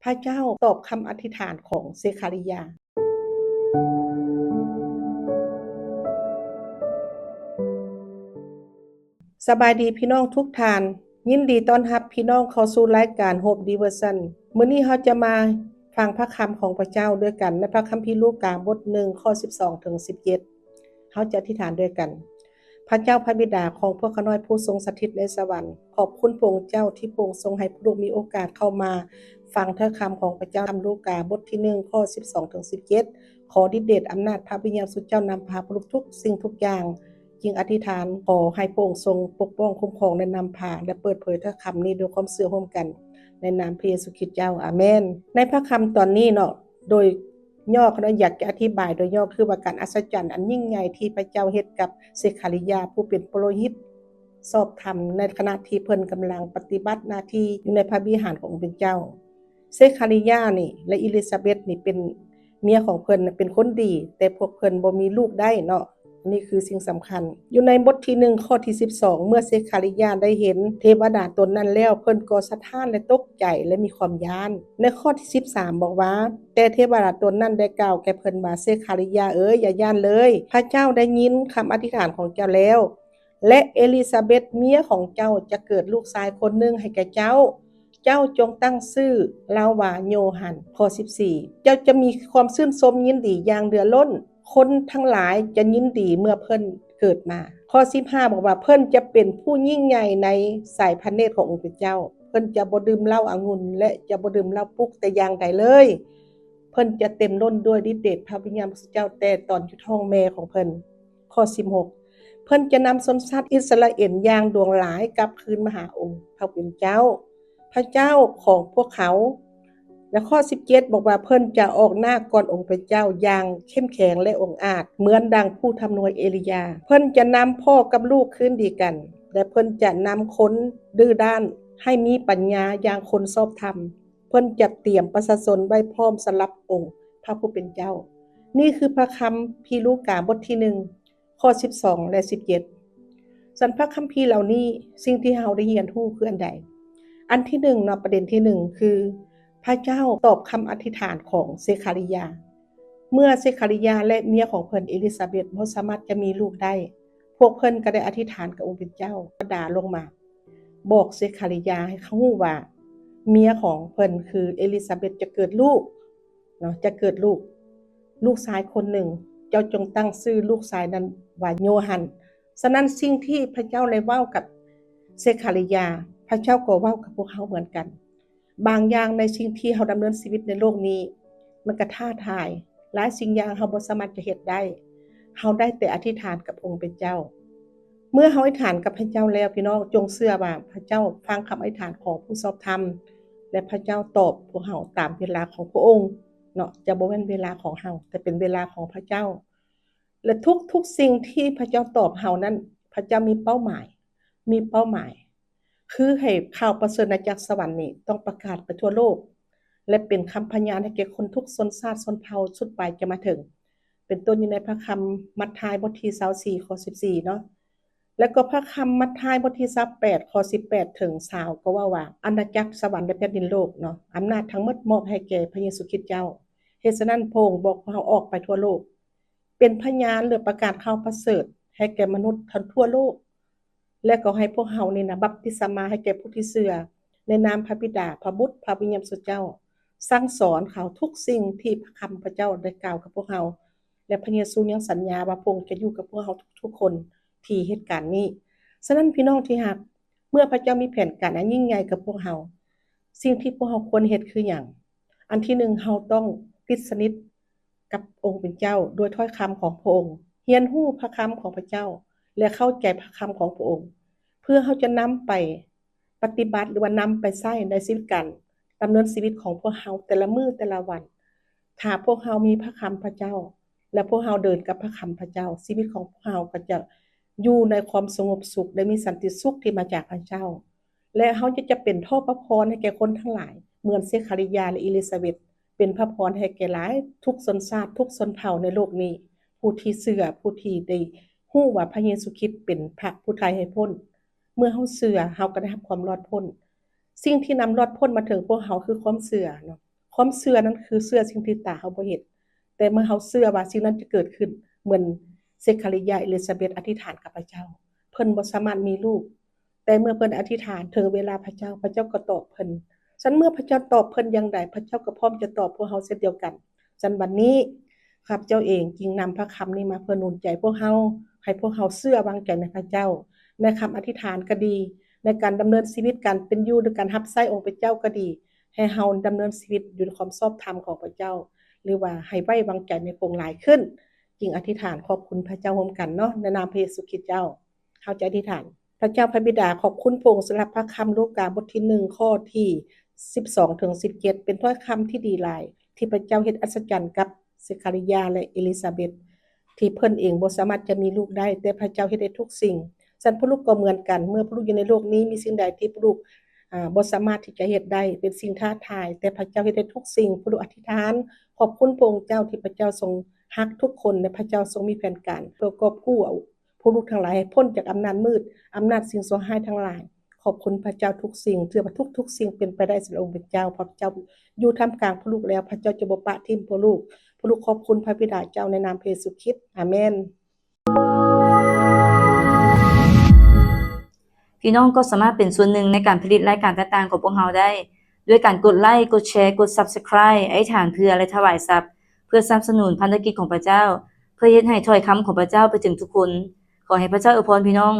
ພະເຈົ້າຕອບຄຳອະທິຖານຂອງເຊຄາຣິຢາ. ສະບາຍດີພີ່ນ້ອງທຸກທ່ານ, ຍິນດີຕ້ອນຮັບພີ່ນ້ອງເຂົ້າສູ່ລາຍການ Hope Devotion. ມື້ນີ້ເຮົາຈະມາຟັງພະຄຳຂອງພະເຈົ້າດ້ວຍກັນ ໃນພະຄຳພີລູກາ ບົດໜຶ່ງ ຂໍ້ສິບສອງ ເຖິງ ສິບເຈັດ. ເຮົາຈະອະທິຖານດ້ວຍກັນ. ພະເຈົ້າພະບິດາຂອງພວກຂ້ານ້ອຍຜູ້ຊົງສະຖິດໃນສະຫວັນ, ຂອບຄຸນພະອົງເຈົ້າທີ່ພະອົງຊົງໃຫ້ພວກລູກມີໂອກາດເຂົ້າມາຟັງຖ້ອຍຄຳຂອງພະເຈົ້າ. ຄຳລູກາ ບົດທີໜຶ່ງ ຂໍ້ສິບສອງ ເຖິງ ສິບເຈັດ. ຂໍລິດເດດອຳນາດພະວິນຍານຂອງເຈົ້ານຳພາພວກລູກທຸກສິ່ງທຸກຢ່າງ. ຈຶ່ງອະທິຖານຂໍໃຫ້ພະອົງຊົງປົກປ້ອງຄຸ້ມຄອງ ແລະ ນຳພາ ແລະ ເປີດເຜີຍຖ້ອຍຄຳນີ້ດ້ວຍຄວາມເຊື່ອຮ່ວມກັນ ໃນນາມພະເຢຊູຄຣິດເຈົ້າ. ອາເມນ. ໃນພະຄຳຕອນນີ້ເນາະ, ໂດຍຫຍໍ້ ຂ້ານ້ອຍຢາກຈະອະທິບາຍໂດຍຫຍໍ້ ຄືວ່າການອັດສະຈັນອັນຍິ່ງໃຫຍ່ທີ່ພະເຈົ້າເຮັດກັບເຊຄາຣິຢາ ຜູ້ເປັນປະໂລຫິດຊອບທຳ ໃນຂະນະທີ່ເພິ່ນກຳລັງປະຕິບັດໜ້າທີ່ຢູ່ໃນພະວິຫານຂອງອົງເປັນເຈົ້າ. ເຊຄາຣິຢານີ້ ແລະ ເອລິຊາເບັດນີ້ເປັນ ເມຍຂອງເພິ່ນເປັນຄົນດີ, ແຕ່ພວກເພິ່ນບໍ່ມີລູກໄດ້ເນາະ. ອັນນີ້ຄືສິ່ງສຳຄັນ. ຢູ່ໃນບົດທີໜຶ່ງ ຂໍ້ທີສິບສອງ, ເມື່ອເຊຄາຣິຢາໄດ້ເຫັນເທວະດາຕົນນັ້ນແລ້ວ, ເພິ່ນກໍສະທ້ານ ແລະ ຕົກໃຈ ແລະ ມີຄວາມຢ້ານ. ໃນຂໍ້ທີສິບສາມບອກວ່າ, ແຕ່ເທວະດາຕົນນັ້ນໄດ້ກ່າວແກ່ເພິ່ນວ່າ, ເຊຄາຣິຢາເອີຍ, ຢ່າຢ້ານເລີຍ. ພະເຈົ້າໄດ້ຍິນຄຳອະທິຖານຂອງເຈົ້າແລ້ວ, ແລະ ເອລິຊາເບັດເມຍຂອງເຈົ້າຈະເກີດລູກຊາຍຄົນໜຶ່ງໃຫ້ແກ່ເຈົ້າ. ເຈົ້າຈົ່ງຕັ້ງຊື່ລາວວ່າໂຍຮັນ. ຂໍ້ສິບສີ່ ເຈົ້າຈະມີຄວາມຊື່ນຊົມຍິນດີຢ່າງເຫຼືອລົ້ນ, ຄົນທັງຫຼາຍຈະຍິນດີເມື່ອເພິ່ນເກີດມາ. ຂໍ້ສິບຫ້າບອກວ່າ, ເພິ່ນຈະເປັນຜູ້ຍິ່ງໃຫຍ່ໃນສາຍພະເນດຂອງອົງເປັນເຈົ້າ. ເພິ່ນຈະບໍ່ດື່ມເຫຼົ້າອະງຸ່ນ ແລະ ຈະບໍ່ດື່ມເຫຼົ້າປຸກແຕ່ຢ່າງໃດເລີຍ. ເພິ່ນຈະເຕັມລົ້ນດ້ວຍລິດເດດພະວິນຍານຂອງເຈົ້າແຕ່ຕອນຢູ່ທ້ອງແມ່ຂອງເພິ່ນ. ຂໍ້ສິບຫົກ ເພິ່ນຈະນຳຊົນຊາດອິດສະຣາເອນຢ່າງຫຼວງຫຼາຍກັບຄືນມາຫາອົງພະຜູ້ເປັນເຈົ້າ, ພະເຈົ້າຂອງພວກເຂົາ. ແລະ ຂໍ້ສິບເຈັດບອກວ່າ, ເພິ່ນຈະອອກໜ້າກ່ອນອົງເປັນເຈົ້າຢ່າງເຂັ້ມແຂງ ແລະ ອົງອາດ, ເໝືອນດັ່ງຜູ້ທຳນວຍເອລີຢາ. ເພິ່ນຈະນຳພໍ່ກັບລູກຄືນດີກັນ, ແລະ ເພິ່ນຈະນຳຄົນດື້ດ້ານໃຫ້ມີປັນຍາຢ່າງຄົນຊອບທຳ. ເພິ່ນຈະຕຽມປະຊາຊົນໄວ້ພ້ອມສຳລັບອົງພະຜູ້ເປັນເຈົ້າ. ນີ້ຄືພະຄຳພີລູກາ ບົດທີໜຶ່ງ ຂໍ້ສິບສອງ ແລະ ສິບເຈັດ. ສ່ວນພະຄຳພີເຫຼົ່ານີ້, ສິ່ງທີ່ເຮົາໄດ້ຮຽນຮູ້ຄືອັນໃດ? ອັນທີໜຶ່ງເນາະ, ປະເດັນທີໜຶ່ງຄື ພະເຈົ້າຕອບຄຳອະທິຖານຂອງເຊຄາຣິຢາ. ເມື່ອເຊຄາຣິຢາ ແລະ ເມຍຂອງເພິ່ນເອລິຊາເບັດບໍ່ສາມາດຈະມີລູກໄດ້, ພວກເພິ່ນກໍໄດ້ອະທິຖານກັບອົງເປັນເຈົ້າ, ເທວະດາລົງມາບອກເຊຄາຣິຢາໃຫ້ເຂົາຮູ້ວ່າ ເມຍຂອງເພິ່ນຄືເອລິຊາເບັດຈະເກີດລູກເນາະ, ຈະເກີດລູກ, ລູກຊາຍຄົນໜຶ່ງ, ເຈົ້າຈົ່ງຕັ້ງຊື່ລູກຊາຍນັ້ນວ່າໂຍຮັນ. ສະນັ້ນ, ສິ່ງທີ່ພະເຈົ້າໄດ້ເວົ້າກັບເຊຄາຣິຢາ, ພະເຈົ້າກໍເວົ້າກັບພວກເຮົາເໝືອນກັນ. ບາງຢ່າງໃນສິ່ງທີ່ເຮົາດຳເນີນຊີວິດໃນໂລກນີ້ ມັນກະທ້າທາຍ, ຫຼາຍສິ່ງຢ່າງເຮົາບໍ່ສາມາດຈະເຮັດໄດ້. ເຮົາໄດ້ແຕ່ອະທິຖານກັບອົງເປັນເຈົ້າ. ເມື່ອເຮົາອະທິຖານກັບພະເຈົ້າແລ້ວ, ພີ່ນ້ອງຈົ່ງເຊື່ອວ່າພະເຈົ້າຟັງຄຳອະທິຖານຂອງຜູ້ຊອບທຳ ແລະ ພະເຈົ້າຕອບພວກເຮົາຕາມເວລາຂອງພະອົງເນາະ, ຈະບໍ່ແມ່ນເວລາຂອງເຮົາ, ແຕ່ເປັນເວລາຂອງພະເຈົ້າ. ແລະ ທຸກໆສິ່ງທີ່ພະເຈົ້າຕອບເຮົານັ້ນ, ພະເຈົ້າມີເປົ້າໝາຍ, ມີເປົ້າໝາຍ ຄືໃຫ້ຂ່າວປະເສີດໃນຈາກສະຫວັນນີ້ຕ້ອງປະກາດໄປທົ່ວໂລກ ແລະ ເປັນຄຳພະຍານໃຫ້ແກ່ຄົນທຸກຊົນຊາດຊົນເຜົ່າສຸດປາຍຈະມາເຖິງ. ເປັນຕົ້ນຢູ່ໃນພະຄຳມັດທາຍບົດທີຊາວສີ່ ຂໍ້ສິບສີ່ເນາະ, ແລະ ກໍພະຄຳມັດທາຍບົດທີຊາວແປດ ຂໍ້ສິບແປດເຖິງຊາວ ກໍເວົ້າວ່າ ອານາຈັກສະຫວັນ ແລະ ແຜ່ນດິນໂລກເນາະ, ອຳນາດທັງໝົດມອບໃຫ້ແກ່ພະເຢຊູຄຣິດເຈົ້າ. ເຫດສະນັ້ນ ພະອົງບອກພວກເຮົາອອກໄປທົ່ວໂລກ, ເປັນພະຍານ ຫຼື ປະກາດຂ່າວປະເສີດໃຫ້ແກ່ມະນຸດທັງທົ່ວໂລກ. ແລະ ກໍໃຫ້ພວກເຮົານີ້ນະ ບັບຕິສະມາໃຫ້ແກ່ຜູ້ທີ່ເຊື່ອ ໃນນາມພະບິດາ, ພະບຸດ, ພະວິນຍານບໍລິສຸດເຈົ້າ, ສັ່ງສອນເຂົາທຸກສິ່ງທີ່ພະຄຳພະເຈົ້າໄດ້ກ່າວກັບພວກເຮົາ. ແລະ ພະເຢຊູຍັງສັນຍາວ່າພະອົງຈະຢູ່ກັບພວກເຮົາທຸກໆຄົນທີ່ເຮັດການນີ້. ສະນັ້ນ ພີ່ນ້ອງທີ່ຮັກ, ເມື່ອພະເຈົ້າມີແຜນການອັນຍິ່ງໃຫຍ່ກັບພວກເຮົາ, ສິ່ງທີ່ພວກເຮົາຄວນເຮັດຄືຫຍັງ? ອັນທີໜຶ່ງ, ເຮົາຕ້ອງຕິດສະໜິດ ກັບອົງເປັນເຈົ້າດ້ວຍຖ້ອຍຄຳຂອງພະອົງ, ຮຽນຮູ້ພະຄຳຂອງພະເຈົ້າ ແລະ ເຂົ້າໃຈພະຄຳຂອງພະອົງ, ເພື່ອເຮົາຈະນຳໄປປະຕິບັດ ຫຼືວ່ານຳໄປໃຊ້ໃນຊີວິດການດຳເນີນຊີວິດຂອງພວກເຮົາແຕ່ລະມື້ແຕ່ລະວັນ. ຖ້າພວກເຮົາມີພະຄຳພະເຈົ້າ ແລະ ພວກເຮົາເດີນກັບພະຄຳພະເຈົ້າ, ຊີວິດຂອງພວກເຮົາກໍຈະຢູ່ໃນຄວາມສະຫງົບສຸກ ແລະ ມີສັນຕິສຸກທີ່ມາຈາກພະເຈົ້າ. ແລະ ເຮົາຈະ ຈະເປັນທໍ່ພະພອນໃຫ້ແກ່ຄົນທັງຫຼາຍ ເໝືອນເຊຄາຣິຢາ ແລະ ເອລິຊາເບັດ ເປັນພະພອນໃຫ້ແກ່ຫຼາຍທຸກຊົນຊາດ ທຸກຊົນເຜົ່າໃນໂລກນີ້. ຜູ້ທີ່ເຊື່ອ, ຜູ້ທີ່ໄດ້ຮູ້ວ່າພະເຢຊູຄຣິດເປັນພະຜູ້ໄຖ່ໃຫ້ພົ້ນ. ເມື່ອເຮົາເຊື່ອ, ເຮົາກໍໄດ້ຮັບຄວາມລອດພົ້ນ. ສິ່ງທີ່ນຳລອດພົ້ນມາເຖິງພວກເຮົາຄືຄວາມເຊື່ອເນາະ. ຄວາມເຊື່ອນັ້ນຄືເຊື່ອສິ່ງທີ່ຕາເຮົາບໍ່ເຫັນ, ແຕ່ເມື່ອເຮົາເຊື່ອວ່າສິ່ງນັ້ນຈະເກີດຂຶ້ນ, ເໝືອນເຊຄາຣິຍາ ເອລິຊາເບັດອະທິຖານກັບພະເຈົ້າ, ເພິ່ນບໍ່ສາມາດມີລູກ, ແຕ່ເມື່ອເພິ່ນອະທິຖານເຖິງເວລາພະເຈົ້າ, ພະເຈົ້າກໍຕອບເພິ່ນ. ຊັ້ນເມື່ອພະເຈົ້າຕອບເພິ່ນຢ່າງໃດ, ພະເຈົ້າກໍພ້ອມຈະຕອບພວກເຮົາເຊັ່ນດຽວກັນ. ຊັ້ນບັດນີ້ ຂ້າພະເຈົ້າເອງຈຶ່ງນຳພະຄຳນີ້ມາເພື່ອໜູນໃຈພວກເຮົາ, ໃຫ້ພວກເຮົາເຊື່ອວາງໃຈໃນພະເຈົ້າ, ໃນຄຳອະທິຖານກໍດີ, ໃນການດຳເນີນຊີວິດ, ການເປັນຢູ່ ຫຼື ການຮັບໃຊ້ອົງພະເຈົ້າກໍດີ, ໃຫ້ເຮົາດຳເນີນຊີວິດຢູ່ໃນຄວາມຊອບທຳຂອງພະເຈົ້າ, ຫຼືວ່າໃຫ້ໄວ້ວາງໃຈໃນພະອົງຫຼາຍຂຶ້ນ. ຈຶ່ງອະທິຖານຂອບຄຸນພະເຈົ້າຮ່ວມກັນເນາະ, ໃນນາມພະເຢຊູຄຣິດເຈົ້າ. ເຮົາຈະອະທິຖານ. ພະເຈົ້າພະບິດາ, ຂອບຄຸນພະອົງສຳລັບພະຄຳລູກາບົດທີໜຶ່ງ ຂໍ້ທີສິບສອງເຖິງສິບເຈັດ ເປັນຖ້ອຍຄຳທີ່ດີຫຼາຍ ທີ່ພະເຈົ້າເຮັດອັດສະຈັນກັບເຊຄາຣິຍາ ແລະ ເອລິຊາເບັດ ທີ່ເພິ່ນເອງບໍ່ສາມາດຈະມີລູກໄດ້, ແຕ່ພະເຈົ້າເຮັດໄດ້ທຸກສິ່ງ. ຊັ້ນພວກລູກກໍເໝືອນກັນ, ເມື່ອພວກລູກຢູ່ໃນໂລກນີ້, ມີສິ່ງໃດທີ່ພວກລູກ ອາ ບໍ່ສາມາດທີ່ຈະເຮັດໄດ້, ເປັນສິ່ງທ້າທາຍ, ແຕ່ພະເຈົ້າເຮັດໄດ້ທຸກສິ່ງ. ພວກລູກອະທິຖານ ຂອບຄຸນພະອົງເຈົ້າທີ່ພະເຈົ້າຊົງຮັກທຸກຄົນ ແລະ ພະເຈົ້າຊົງມີແຜນການເພື່ອກອບກູ້ເອົາ ພວກລູກທັງຫຼາຍໃຫ້ພົ້ນຈາກອຳນາດມືດ, ອຳນາດສິ່ງຊົ່ວຮ້າຍທັງຫຼາຍ. ຂອບຄຸນພະເຈົ້າທຸກສິ່ງ, ເຊື່ອວ່າທຸກໆສິ່ງເປັນໄປໄດ້ສຳລັບອົງເປັນເຈົ້າ. ເພາະພະເຈົ້າຢູ່ທ່າມກາງພວກລູກແລ້ວ, ພະເຈົ້າຈະບໍ່ປະຖິ້ມພວກລູກ. ພວກລູກຂອບຄຸນພະບິດາເຈົ້າໃນນາມພະເຢຊູຄຣິດ. ອາເມນ. ພີ່ນ້ອງກໍສາມາດເປັນສ່ວນໜຶ່ງໃນການຜະລິດລາຍການຕ່າງໆຂອງພວກເຮົາໄດ້ ດ້ວຍການກົດໄລ, ກົດແຊ, ກົດ Subscribe, ອະທິຖານເພື່ອ ແລະ ຖວາຍຊັບ ເພື່ອສະໜັບສະໜູນພັນທະກິດຂອງພະເຈົ້າ, ເພື່ອເຮັດໃຫ້ຖ້ອຍຄຳຂອງພະເຈົ້າໄປເຖິງທຸກຄົນ. ຂໍໃຫ້ພະເຈົ້າອວຍພອນພີ່ນ້ອງ.